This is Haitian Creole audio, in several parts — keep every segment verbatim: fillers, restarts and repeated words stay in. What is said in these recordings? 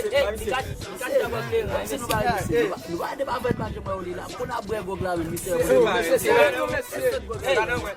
Ey, ey, li ka, li ka chita bò kleren, mesye. Nou pa, nou pa, nou pa, nou pa fè pa jan mwen li la. Pou n ap bwè gwòg la, men misye. Se nou, mesye, se nou, mesye. Ey.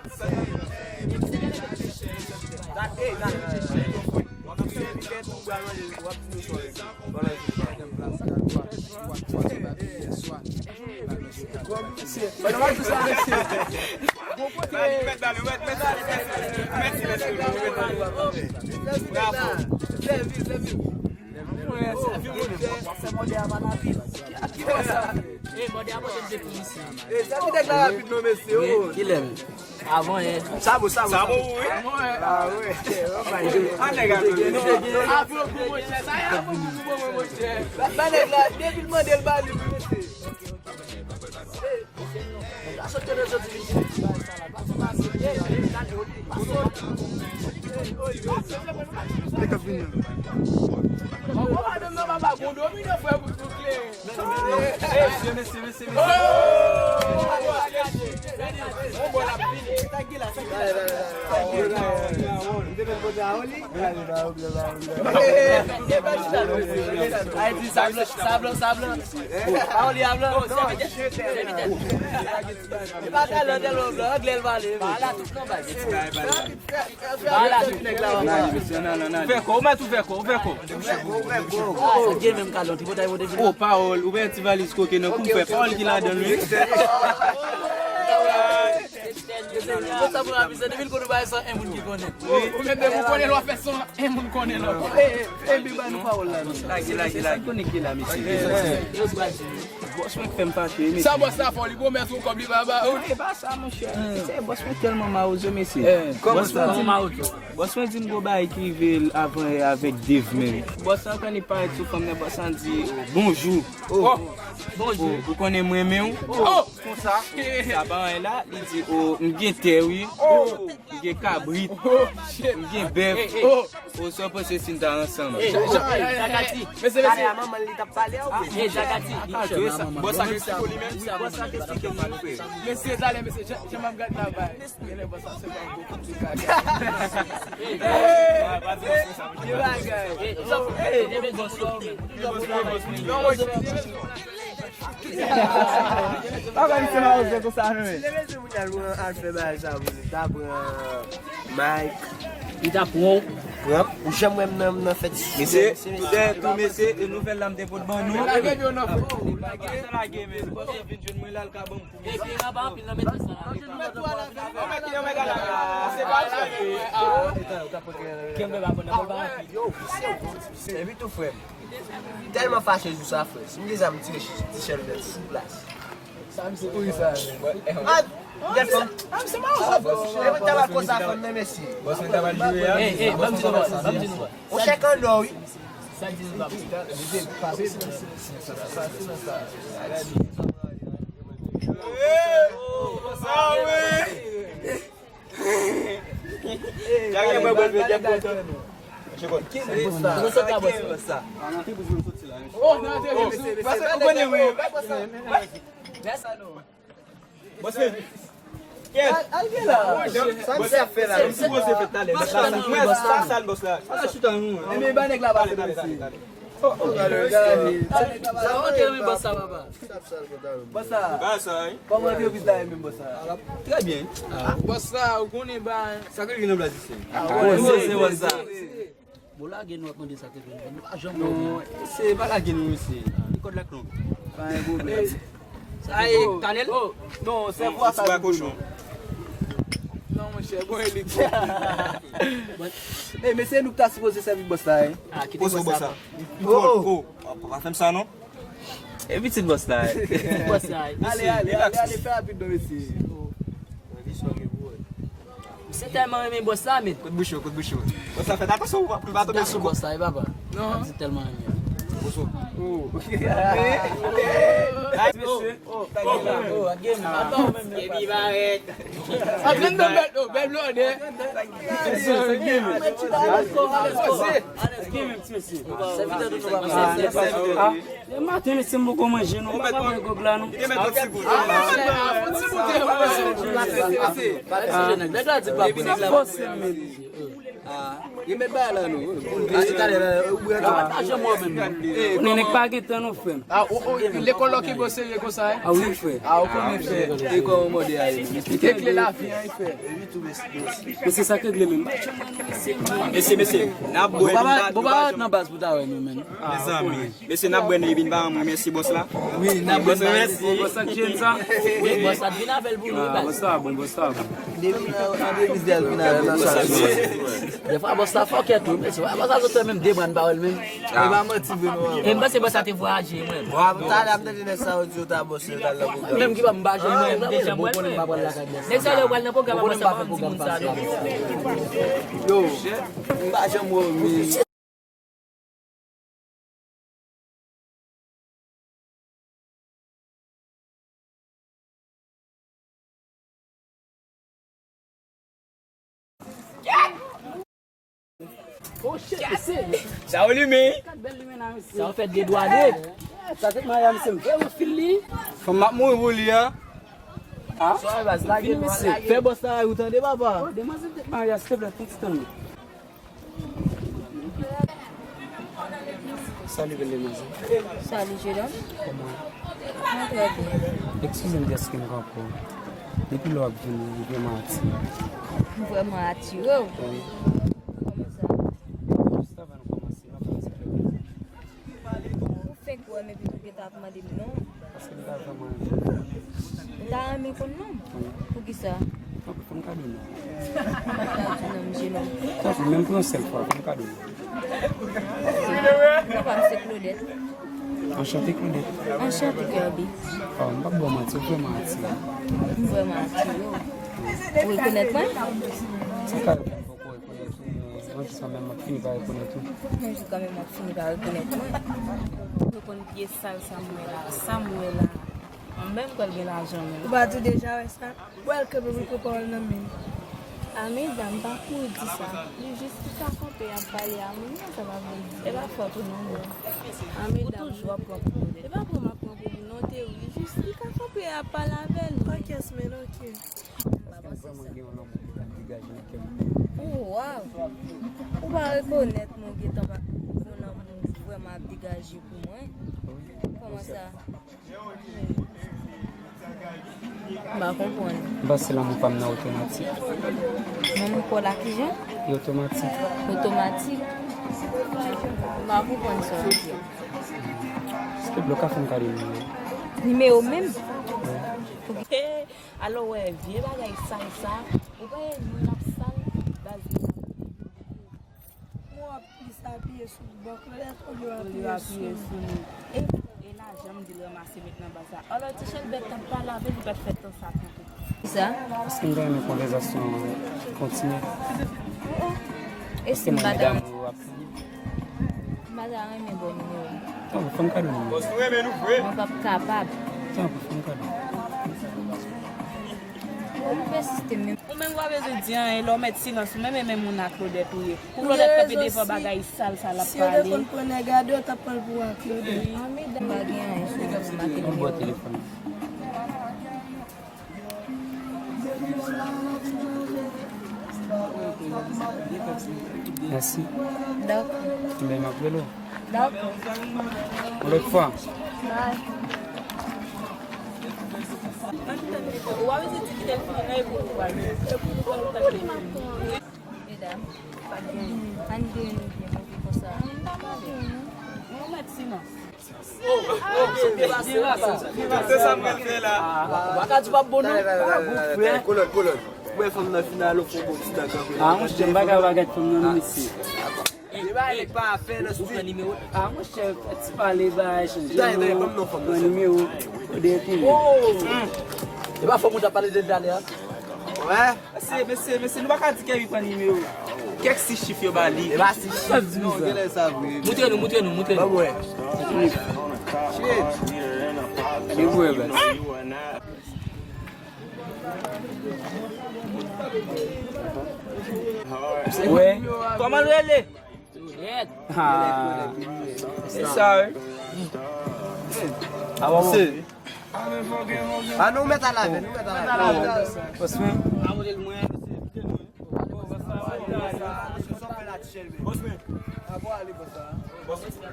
Ey, mòde a pote m depi isi. Ey, sèvi nèg la rapid non, mesye, oh. Kilè menm? Avan yè. Sa bon, sa bon, sa bon. Sa bon, wi. Avan yè. Ah, wè. Oh my God. Ah, nèg a tou. Avan pou monchè, sa y avan pou monchè. Ba, ba nèg la, depi l mande l ba li, mesye. Ey, nèg la sot kote l soti vin tire ti bagay sa la. Pase, pase. Ey, ey, pase. Li k ap vini. Papa, menm nan papa, gon domino, frè, pou tou kleren. Mesye, mesye, mesye, mesye. Oh! Bon, bon, l ap vini. Ay, di sa blan, sa blan, sa blan. Pa ou li a blan. E pa talè tèlman blan, anglè l pale. Ba la tout nan bay. Ba la tout nèg la. Ouvè kò, ou mèt ouvè kò, ouvè kò. Sa gen menm kalon, tripotay wote vin. O pawòl, ouvè ti valiz koke nan kou, fè pawòl ki ladan l, wi. Sa pou la misye, depi l konn ou bay san en moun ki konnen. Ou menm depi ou konnen l, w ap fè san en moun konnen lòt. E, e, e, bi ba nou pawòl la, non. Lage, lage, lage. Konnen ki la, mesye. Bòs mwen k fè m fache, mesye. Sa bòs la fè w, li pwomèt ou kòb li pa ba ou. E pa sa, monchè. Se bòs mwen tèlman mawozo, mesye. Bòs mwen di m, bòs mwen di m gon bagay ki rive l avan yè avèk Dave menm. Bòs la antann li parèt sou fanm nan, bòs la di, bonjou. Oh, bonjou. Ou konnen m renmen w? Oh, konsa. Sa pa anyen la, li di, oh, m gen tè, wi. Oh. M gen kabrit. Oh, shit. M gen bèf. Oh, sa w panse si n ta ansanm? Hey, Jakati. Mesye, mesye. Talè a manman li t ap pale a ou? Hey, Jakati. Bòs la te eksplike li menm. Bòs la te eksplike li menm. Mesye, talè, mesye, jan, jan m ap gad la bay. Genlè bòs la se pa gwo kout sou kaka. Hey, hey, hey, bagay. Hey, hey, bòs la. Pa bay misye mawozo konsa non, men. Leve sou moun al pran, al fè bagay sa pou li. Ta pran Mike. Li ta pran w. Pran. Ou janm wè m nan, nan fèt. Mesye, toudè tou, mesye, e nouvèl la m te pot ban nou. Lage yo nan fò. Lage, men. Bòs la vin jwenn mwen la, l ka ban m kou. Epi, la pa anpil nan mete sa. Kenbe ba bon nan ba. Yo, se yon bon ti, se vit ou, frè m. Tèlman fache jou sa, frè. Si m te sa, m tire ti chèlbèt sou plas. Sa misye kouri sa. Ah, gèt fanm. Ah, misye mawozo, frè. Epi ta pral konsa fanm nan, mesye. Bòs mwen ta pral jwe a. Hey, hey, ban m di nou, ban m di nou. On chèk an nò, wi. Sa di nou, papa? Sa wi. Kare mwen bwè l vè, djab kontan. Chekòt. Bòs la. Bòs la. Oh, non, non, non, non. Paske ou konnen mwen. Bòs la. Bòs la. Al, al gen la. Sa misye ap fè la? Misye sipoze fè talè. Mwen sa sal bòs la. Sa chita nou. Ebyen ba nèg la pase mesye. Oh, oh, gade, gade. Sa antre men bòs sa, papa. Bòs sa. Ba sa, wi. Kòman antrepriz la ye menm, bòs sa? Trè byen. Bòs sa, ou konnen ba. Sa ke li nan blazi se. Ah, ou konnen se bòs sa. Bon, lage nou ap mande sa te vin. Nou pa janm wè ou menm. Non, se pa lage nou, mesye. Li kòd la k long. Pa gen pwoblèm. Sa e kanèl? Oh, non, se vwa sa. Ti ba kochon. Non, monchè, bon, e li. Bon. Ey, mesye, nou ta sipoze sèvi bòs la, hein. Ah, kite bòs la. Oh, oh, pa fè m sa, non. E pitit bòs la, hein. Bòs la, hein. Ale, ale, ale, ale, fè rapid, non, mesye. Misye tèlman renmen bòs la, men. Kout bouch ou, kout bouch ou. Bòs la, fè atansyon, ou pa tonbe sou kou. Bòs la, e papa. Non. Misye tèlman renmen. Bòs ou. Oh. Ay, mesye. Oh, oh, oh, game. Atann, menm. Epi barèt. Antre nan bèl, oh, bèl blòdè. Game, ti mesye. Sèvitè de nou, papa. E maten, mesye, m poko manje, non. M pa pran gòg la, non. Remèt bagay la, non. Ou pa janm wè menm, non. Nèg pa gen tan, non, frè m. Lekòl la ki bon serye konsa, hein? Ah wi, frè. Ah, ou konnen, frè. E kòman mòde a ye? Li te kle lavi an, frè. Men se sa k regle menm. Mesye, mesye, n ap bwè. Bon, pa ret nan baz pou ta wè nou, menm. Mezanmi. Mesye, n ap bwè nou epi n pa janm remèsye bòs la. Wi, n ap bwè nou epi n pa remèsye bòs la k jwenn sa. Wi, bòs la vin avè l pou nou, baz. Bòs la bon, bòs la bon. Depi nan antrepriz li al vin avè l. Defwa bòs la fòkè tou, mesye. Bòs la sot fè menm de mwa n pa wè l menm. E pa manti vre non. E m panse bòs la te vwayaje, mwen. Talè a m tande nèg sa yo di yo ta bòs yo t al nan pwogram. Menm ki pa m pa janm wè, m te janm wè l, mwen. Nèg sa yo pral nan pwogram, bòs la pa di moun sa non. Yo, m pa janm wè w, men. Oh, shit, mesye. Sa w limen? Gad bèl limen nan, mesye. Sa w fè dedwane. Sa se maya, mesye. E ou fil li? Fanm m ap mouri pou li a. Ah? Fini, mesye. Fè bòs la ray ou tande, papa. Oh, demwazèl te marye a, silvouplè, fè ti tann. Salut, belle demoiselle. Salut, jeune homme. Kòman? Mwen trè byen. Eskize m dèske m kanpe w. Depi lè w ap vini, ou vrèman atire. M vrèman atire w? Wi. Kòman sa? Jis avan nou kòmanse, n ap fè yon ti plèzi. Ou fenk wè m epi ou gentan ap mande m non. Paske m ta vrèman renmen. Ou ta renmen konn non m? Wi. Poukisa? Tanpri, fè m kado non. M pa ka di non m, jeune homme. Tanpri, menm pou yon sèl fwa, fè m kado non. Papa m se Claudette. Anchante, Claudette. Anchante, Kirby. Oh, m p ap ba w manti, ou vrèman atire. M vrèman atire w. Ou rekonèt mwen? Ti kado. Poko rekonèt ou, men yon jou kanmenm m ap fini pa rekonèt ou. Yon jou kanmenm m ap fini pa rekonèt mwen. Ou konn pye sal sa m wè la, sa m wè la. Mwen menm kwè l gen lajan menm. Ou pa tou deja wè sa? Wè l kanpe pou l pran pawòl nan men. A medam, pa kouri di sa. Li jis ki ka kanpe ap pale a moun nan, sa pa vle di. E pa fòt ou non, bro. A medam. Ou toujou ap pran pou moun. E pa pran m ap pran pou moun non, te wi. Jis ki ka kanpe ap pale avè l. Pa kès men non, ki. Paske m vrèman gen yon lanmou ki ka degaje nan kè m. Oh, waw! Ou pa rekonèt mwen, ou gentan pa, yon lanmou vrèman ap degaje pou mwen. Kòman sa? M pa konprann. M panse lanmou pa m nan otomatik. Lanmou pa w la kijan? Li otomatik. Otomatik? M pa konprann sa w ap di a. Silvouplè, w ka fè m kado nimewo? Nimewo menm? Wi. Alò, wè, vye bagay sal sa, ou pa wè moun ap sal, baz moun ap deblòke. Mwen w ap plis apiye sou bò Claudette olye w apiye sou nou. E, e lajan m di l ranmase met nan baz la. Alò, ti Chelbè t ap pale avè l, li pa t fè tan sa tankou. Kisa? Èske m ta renmen konvèsasyon an kontinye? Oh, oh. E si m pa ta renmen? Paske mwen medam ou ap fini. M pa ta renmen ba w nimewo m. Tanpri, fè m kado nimewo. Bòs, nou renmen nou vre. Mwen p ap kapab. Tanpri, fè m kado. Ou persiste menm. Ou menm pa bezwen di anyen, lè w mèt silans ou menm, e menm moun a Claudette ou ye. Pou Claudette kanpe devan bagay sal sa l ap pale. Si yo te konn pran nèg a de, yo t ap pran l pou a Claudette. Wi. M pa gen anyen sou mwen pou make nimewo. Yon bò telefòn. Mèsi. Dakò. Enben, m ap rele w. Dakò. Yon lòt fwa. Bay. Medam, ann gen nou byen move konsa. Ou mèt silans. Se sa m pral fè la. Ou pa ka di w ap bon non. Talè, talè, talè, talè, talè. Kolòn, kolòn. Ou wè fanm nan final, ou fè yon bon ti tan kanpe la. Ah, monchè, m pa ka pa gad fanm nan non, mesye. Deba nèg pa fè nan street. Ah, monchè, fè ti pale, bay, chanje non. Pran nimewo. Ou de tou. E pa fanm ou t ap pale de l talè a? Wè. Mesye, mesye, mesye, nou pa ka di Kevin pran nimewo. Kèk sis chif yo ba li. E pa sis chif, non, genlè sa vre. Moutre nou, moutre nou, moutre nou. Ban mwen. Shit. Li vre, bèl. Wè. Kòman l rele? Ah. Yes, sir. Avanse. Ah, nou mèt al avè, nou mèt al avè. Bòs mwen. Bòs mwen.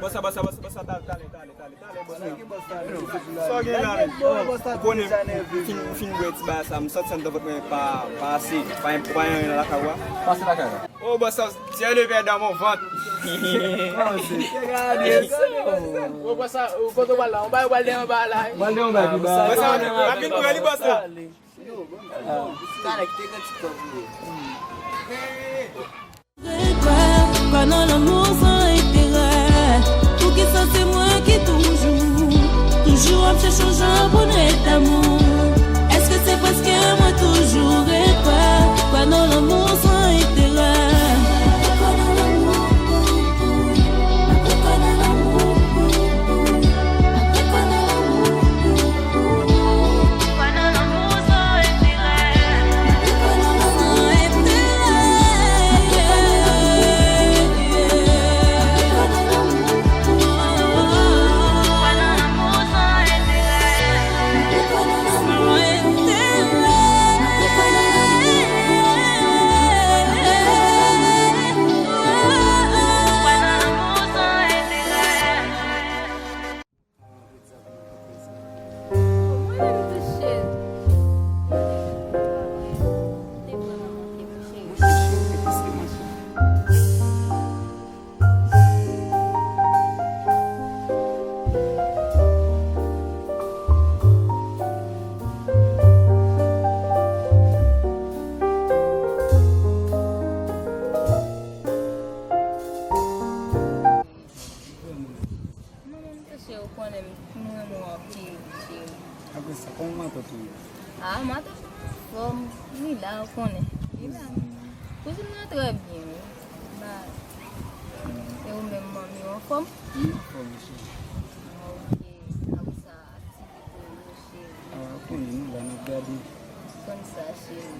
Bòs, bòs, bòs, bòs, talè, talè, talè, talè, bòs. Sa w gen la menm? Ou konnen, m fin, m fin bwè ti bagay sa, m santi anndan vant mwen pa, pa ase, pa, pa anyen nan lakay ou a. Pase lakay la. Oh, bòs, tu es le père dans mon ventre. Ou pran sa, ou kote w pral la? Ou bay, ou pral de anba la. Ou pral de anba pi ba. Bòs, sa, rapid pou li, bòs la. Talè, kite kantik sa pou yo. Regrèt pa, kwè nan lanmou san enterè. Poukisa se mwen ki toujou, toujou ap chèche yon jan pou n ret damou? Èske se paske mwen toujou regrèt pa, kwè nan lanmou san enterè? Cheri, ou konnen m, m renmen w anpil, cheri. Apre sa, kòman matant ou ye? Ah, matant mwen anfòm. Li la, ou konnen. Li la. Kouzin mwen trè byen, wi. Ba, e ou menm, manmi w anfòm? Wi, anfòm, cheri. Ah, ok. Apre sa, aktivite w yo, cheri? Ah, ou konnen nou la, n ap gade. Konn sa, cheri.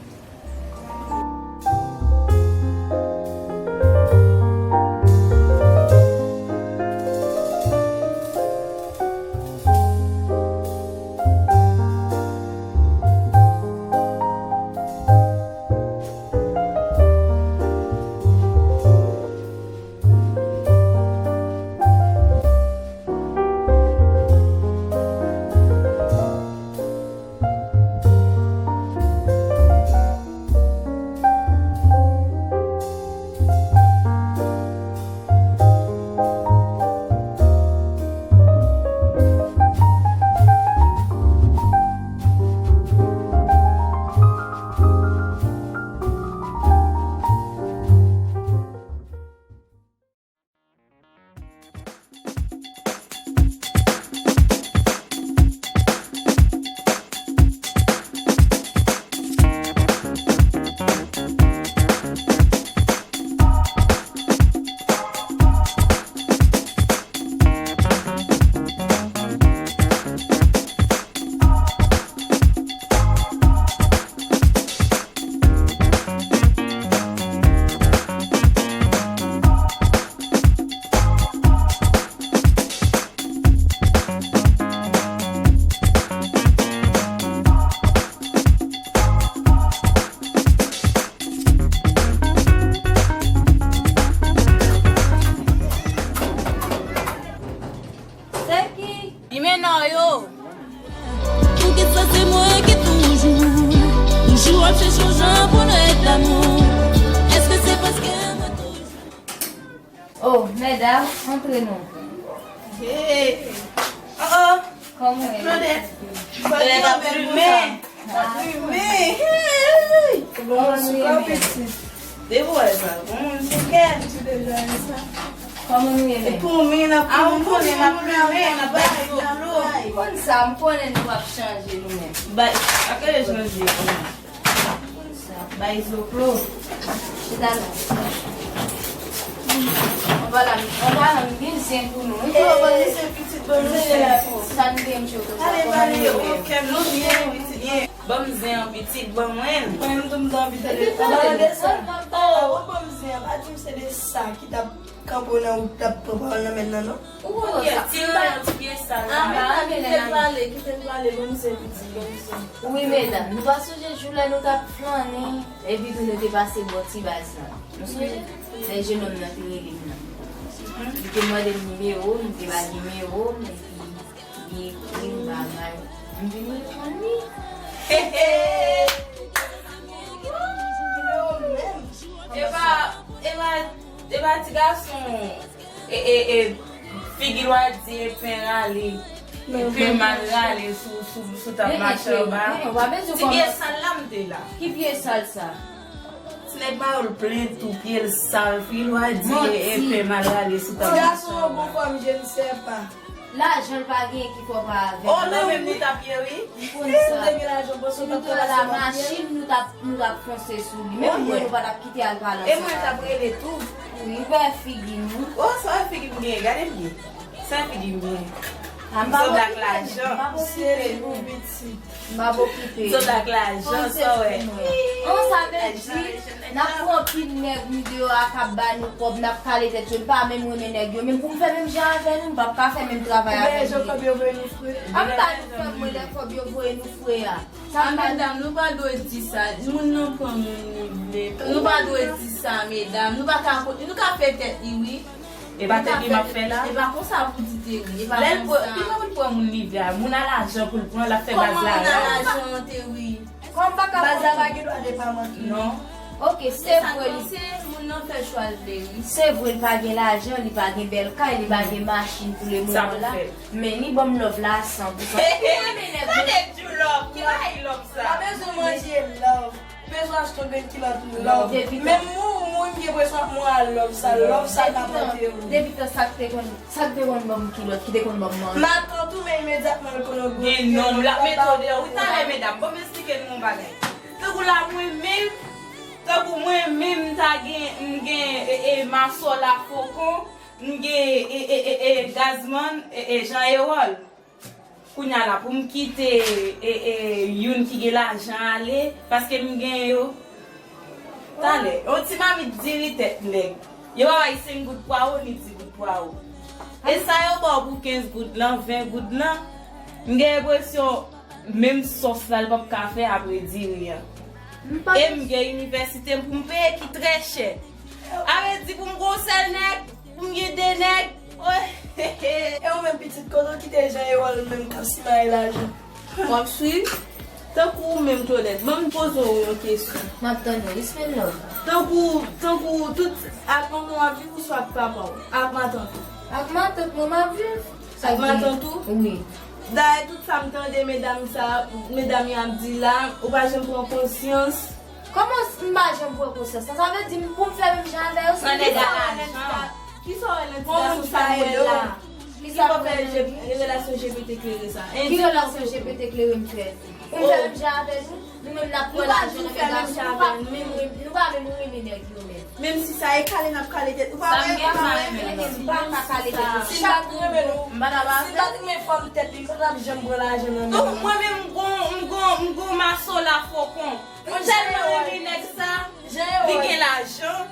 Se ki? Li mennen w yo. Poukisa se mwen ki toujou, toujou ap chèche yon jan pou nou ret damou? Èske se paske mwen toujou... Oh, medam, antre non. Hey! Oh, oh! Kòman w ye? Claudette, fò di mwen menm konsa. Ap plimen. Hey! Bon, sou kò pitit. Depi w wè sa, bon, moun sou kè. Pitit deja wè sa. Kòman nou ye menm? Pou mwen, n ap... Ah, ou konnen n ap plimen, n ap bay zoklo. Konn sa, m konnen nou ap chanje nou menm. Bay, ak rele chanje kòman? Konn sa. Bay zoklo. Chita la. Anba la, anba la, m gen zen pou nou. Wi, pou nou se pitit, bon, nou se la. Sa n gen, m tchoko sa. Ale, ale, ok, nou byen, pitit, byen. Ban m zen an, pitit, ban mwen. Mwen menm tou m t anvi tande pawòl de sa. Oh, ban m zen an, pa di m se de sa ki t ap kanpe w nan wout, t ap pran pawòl nan men l nan, non. Ou konn sa. Ti ran yon ti pye sal la. Ah, medam, kite l pale, kite l pale, ban m zen, pitit, ban m zen. Wi, medam, nou pa sonje jou lè nou t ap flannen, epi tou nou te pase bò ti baz lan. Nou sonje? Lè jenòm nan te rele m nan. Li te mande m nimewo m, m te ba l nimewo m, epi li ekri m bagay. M vin reponn li. He, he. Epa, epa, epa ti gason, e, e, e, figi lwadye, pen rale, pen mal rale sou, sou, sou tab mache anba. Ti pye sal la m te la. Ki pye sal sa? Ti nèg mare l plen tou, pye l sal, figi lwadye, e pen mal rale sou tab mache anba. Ti gason an bon fòm, je ne sais pas. Lajan l pa genyen ki fè w pa avè l. Oh, nou menm nou t ap ye, wi. M konn sa. Si m te gen lajan, panse w t ap fè pase machin, nou t ap, nou t ap fonse sou li. Menm mwen, nou pa t ap kite al pale ansanm avè l. E mwen t ap rele tou. Wi, ou wè figi nou. Oh, sa wè figi m genyen, gade m byen. Sa figi m genyen. Ah, m pa okipe nou, m pa okipe nou. M pa okipe nou. Zot ak lajan, sa w wè. An, sa vle di, n ap pran pil nèg nou deyò a k ap ba nou kòb, n ap kale tèt yo, n pa menm renmen nèg yo, men pou m fè menm jan avè nou, m p ap ka fè menm travay avè nou. Lè kòb yo voye nou fre. An, m pa nou fè mwen lè kòb yo voye nou fre a. Sa m pa... Medam, nou pa dwe di sa. Moun nan pran moun li vle. Nou pa dwe di sa, medam. Nou pa ka, nou ka fè tèt li, wi. E pa tèt li m ap fè la. E pa konsa pou di te wi, e pa konsa. Lè l pran, li pa konn pran moun li vle a. Moun a lajan pou l pran, l ap fè baz la. Kòman moun a lajan an te wi? Kòm pa ka... Baz la pa gen dwa depaman tou. Non. Ok, se vre li. Se moun nan fè chwa l vle wi. Se vre li pa gen lajan, li pa gen bèl kay, li pa gen machin pou le moman la. Men li ban m love la san pou san. Ou renmen nèg yo. Tande Djou love, ki bagay love sa? Ou pa bezwen manje love. Ou bezwen achte yon grenn kilòt love. Menm moun, moun M gen presyon ak moral love sa, love sa ka pote ou. Depi tan sa k te konn, sa k te konn ban m kilòt, ki te konn ban m manje. Matant ou, men imedyatman l konn ogmante. Gen nonm l ap mete w deyò. Wi, talè, medam, ban m esplike nou yon bagay. Tankou la, mwen menm, tankou mwen menm, m ta gen, m gen, e, e, Masòla Fokon, m gen, e, e, e, e, Gazman, e, e, Jean Erol. Kounye a la, pou m kite, e, e, youn ki gen lajan ale, paske m gen yo. Talè, yon ti mamit diri tèt nèg. Yo pa bay senk goud pwawo, ni di goud pwawo. E sa yo ba w pou kenz goud lan, ven goud lan, m gen enpresyon, menm sòs la, l p ap ka fè apre diri an. E m gen inivèsite m pou m peye ki trè chè. A vle di pou m gon sèl nèg, pou m gen de nèg. E ou menm pitit, kote w kite Jean Erol menm k ap simaye lajan? W ap swiv? Tankou ou menm Claudette, ban m poze w yon kesyon. M ap tann ou, wi, Smen Love. Tankou, tankou tout, ak manman w ap viv ouswa ak papa w? Ak matant ou? Ak matant mwen m ap viv. Ak matant ou? Wi. Dayè, tout sa m tande medam sa, medam y ap di la, ou pa janm pran konsyans. Kòman s-, m pa janm pran konsyans lan? Sa vle di m pou m fè menm jan avè yo, se... Pran nèg a lajan. Kisa w wè nan ti gason sa yo? Kisa w fè je-, relasyon je pete klere sa? Ki relasyon je pete klere m fè? Pou m fè menm jan avè nou? Nou menm n ap pran lajan nan men gason, nou pa menm, nou pa menm renmen nèg yo menm. Menm si sa e kale n ap kale tèt. Ou pa wè, ou pa wè, menm si pa ka kale tèt. Si l pa t renmen nou, si l pa t renmen fanm tèt li, li pa t ap janm pran lajan nan men nou. Mwen menm m gon, m gon, m gon Masòla Fokon. M tèlman renmen nèg sa, li gen lajan,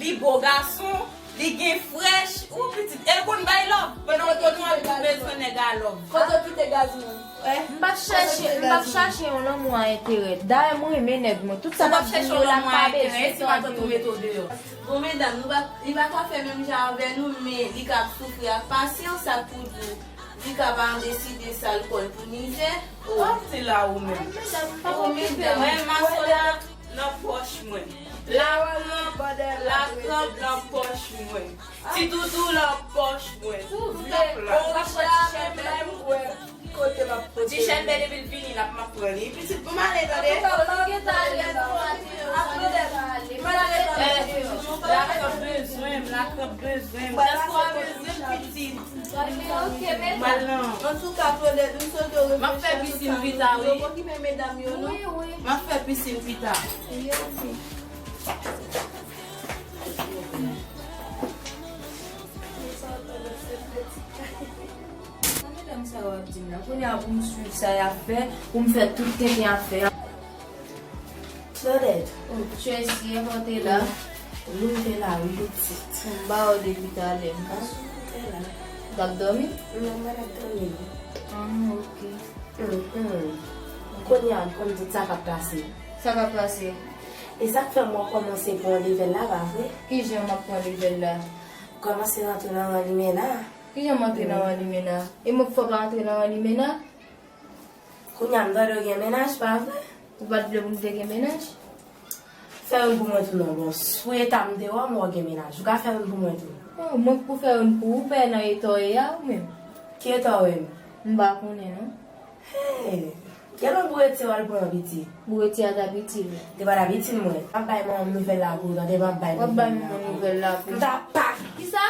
li bo gason, li gen frèch, ou pitit, e l konn bay love. Pandan w konnen w ap bezwen nèg a love. Kote w kite Gazman? M p ap chache, m p ap chache yon lanmou a enterè. Dayè, mwen renmen nèg mwen. Tout sa m ap di yo la, m pa bezwen tande yo. Bon, medam, nou pa, li pa ka fè menm jan avè nou, men li ka ap soufri ak pasyans, sa k pou di w. Li ka pa deside sa l kò l pou mizè. Oh. Pati la ou menm. Mwen, Masòla nan pòch mwen. Lakrab, lakrab nan pòch mwen. Ti doudou nan pòch mwen. Ti chèn bè depi l vini, l ap m ap pran li. Pitit, pou m ale, tande. Lakrab bezwen m, lakrab bezwen m. Dyaspora bezwen m, pitit. Antouka, Claudette, m swete w reflechi a tout sa nou di yo. Okipe medam yo, non? M ap fè pisin pita. Sa medam sa yo ap di m la. Kounye a pou m swiv sa y ap fè, pou m fè tout tenten y ap fè a. Claudette. Oh, Tracy, e kote la? Wi, m te la, wi, pitit. M ba w depi talè. Ann, ou te la. Ou t ap dòmi? Non, mwen ap dòmi. Ah, ok. Mhm. Kounye a, konn tout sa k ap pase. Sa k ap pase? E sa k fè mwen kòmanse pran levèl la, pa vre? Kijan m ap pran levèl la? Kòmanse rantre nan ran limena. Kijan m antre nan ran limena? E mwen k fè w pa antre nan ran limena? Kounye a m tande w gen mennaj, pa vre? Ou pa t vle pou m te gen mennaj? Fè youn pou mwen tou non, bòs. Pou eta m te wè w, m wè w gen mennaj. Ou ka fè youn pou mwen tou. Oh, mwen k pou fè youn pou ou, ou pè nan eta w ye a ou menm? Ki eta w ye m? M pa konnen non. Hey, gen lè w boureti w al pran piti. Boureti a t ap itil. Li pa t ap itil mwen. M ap bay manman m nouvèl la pou ou, tande, m ap bay nouvèl la pou ou. W ap bay manman m nouvèl la pou ou. M ta pa. Kisa?